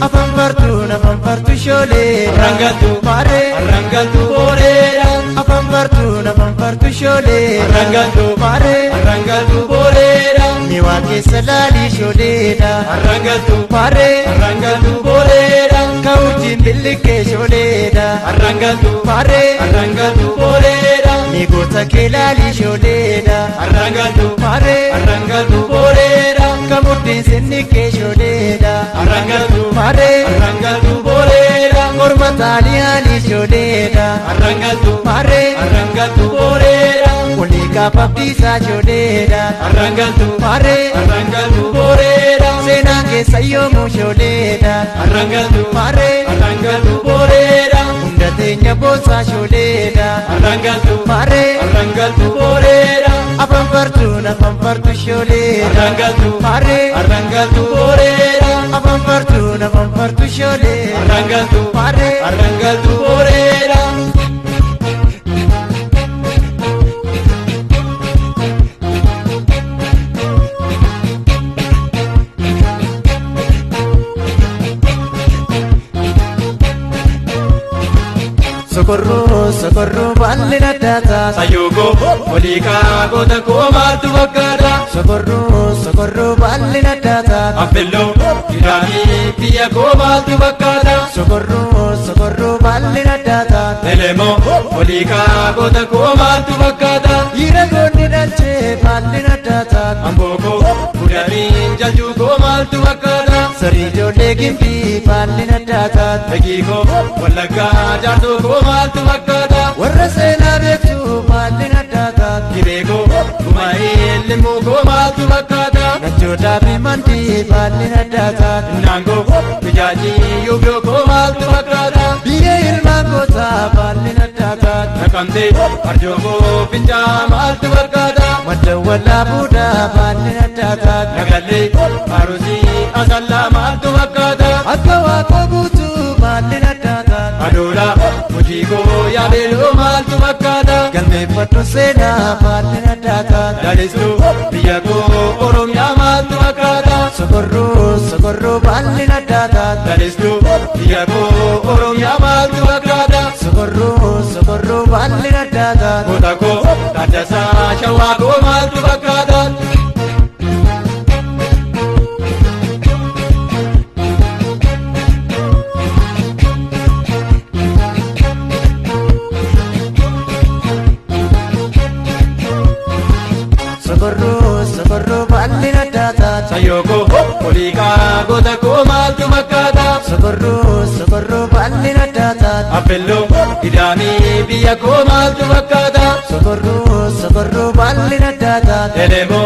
Afaan fartuu afaan fartuu shooleedha. Arrangaltu maaree arrangaltu booreedha. Afaan fartuu afaan fartuu shooleedha. Arrangaltu maaree arrangaltu booreedha. Miwaa keessa laalii shooleedha. Arrangaltu maaree arrangaltu booreedha. Ka'uutiin billiqee shooleedha. Arrangaltu maaree arrangaltu booreedha. Migoota kee laalii shooleedha. Arrangaltu maaree arrangaltu booreedha. Kamuddeen sinni kee shooleedha. Arrangaltu maaree arrangaltu booreedha. Morma xaaliyaanii shooleedha. Arrangaltu maaree arrangaltu booreedha. Olii gaafa abdiisaa shooleedha. Arrangaltu maaree arrangaltu booreedha. Seenaan keessa yoomuu shooleedha. Arrangaltu maaree arrangaltu booreedha. Hunda teenya boosaa shooleedha. Arrangaltu maaree arrangaltu booreedha. Afaan fartuun afaan fartuu shooleedha. Arrangaltu maaree arrangaltu booreedha. Afaan fartuun afaan fartuu shooleedha. Arrangaltu maaree arrangaltu booreedha. Sokorruu sokorruu baalli naddaata. Sayyoo oliikaa goota koo maaltu fakkaata? Sokorruu sokorruu baalli naddaata. Affeelloo gidaamii biyya koo maaltu fakkaata? Sokorruu sokorruu baalli naddaata. Elemoo oliikaa goota koo maaltu fakkaata? Dhiira goonni dhalchee baalli naddaata. Amboo koo gudariin jajuu koo maaltu fakkaata? Sarii ijoollee gimbii baalli naddaata. Dhagii koo wallaggaa jaarsoo koo maaltu fakkaata? Warra seenaa beektu baalli naddaata. Gibee koo gumaa'ee limuu koo maaltu fakkaata? Nachootaa fi mandii baalli naddaata. Naangoo bijaajii yuubyoo koo maaltu fakkaata? Biyya ilmaan gootaa baalli naddaata. Naqamtee arjoo koo fincaa maaltu fakkaata? Madda walaabuudhaa baalli naddaata. Nagallee arusii asallaa maaltu fakkaata? Akka waaqoo guutuu baalli naddaata. Adoolaa hojii koo yaabeeloo maaltu fakkaata? Galmeeffadhu seenaa baalli naddaata. Lalistuu biyya koo Oromiyaa maaltu fakkaata? Sokorruu sokorruu baalli naddaata. Lalistuu biyya koo Oromiyaa maaltu fakkaata? Sokorruu sokorruu baalli naddaata. Goota koo Taaddasaa Shawaa koo maaltu fakkaata? Sokorruu sokorruu baalli naddaata. Sayyoo koo oliikaa goota koo maaltu fakkaata? Sokorruu sokorruu baalli naddaata. Affeelloo gidaamii biyya koo maaltu fakkaata? Sokorruu sokorruu baalli naddaata. Elemoo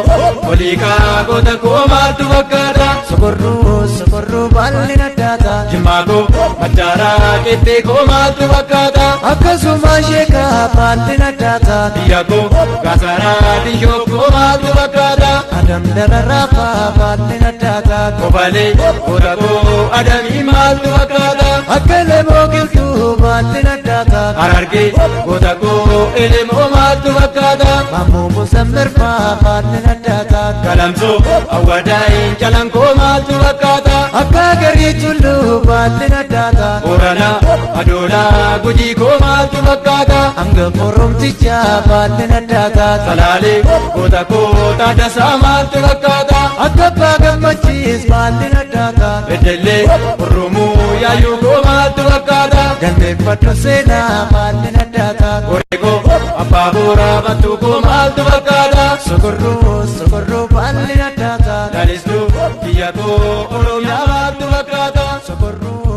oliikaa goota koo maaltu fakkaata? Sokorruu sokorruu baalli naddaata. Jimmaa koo machaaraa qixxee koo maaltu fakkaata? Akkasuma sheekaa baalli naddaata. Biyya koo gaasaraa dishoo koo maaltu fakkaata? Adam dararaafaa baalli naddaata. Kofalee goota koo adamii maaltu fakkaata? Akka elemoo qilxuu baalli naddaata. Harargee goota koo elemoo maaltu fakkaata? Maammoo musammirfaa baalli naddaata. Galamsoo awwadaayin calankoo maaltu fakkaata? Akka garii tulluu baalli naddaata. Booranaa adoolaa gujii koo maaltu fakkaata? Hanga oromtichaa baalli naddaata. Salaalee goota koo Taaddasaa maaltu fakkaata? Akka abbaa gammachiis baalli naddaata. Beddellee hurrumuu yaayyuu koo maaltu fakkaata? Galmeeffadhu seenaa baalli naddaata. Oreegoo abbaa booraa battuu koo maaltu fakkaata? Sokorruu sokorruu baalli naddaata. Lalistuu biyya koo Oromiyaa maaltu fakkaata? Sokorruu.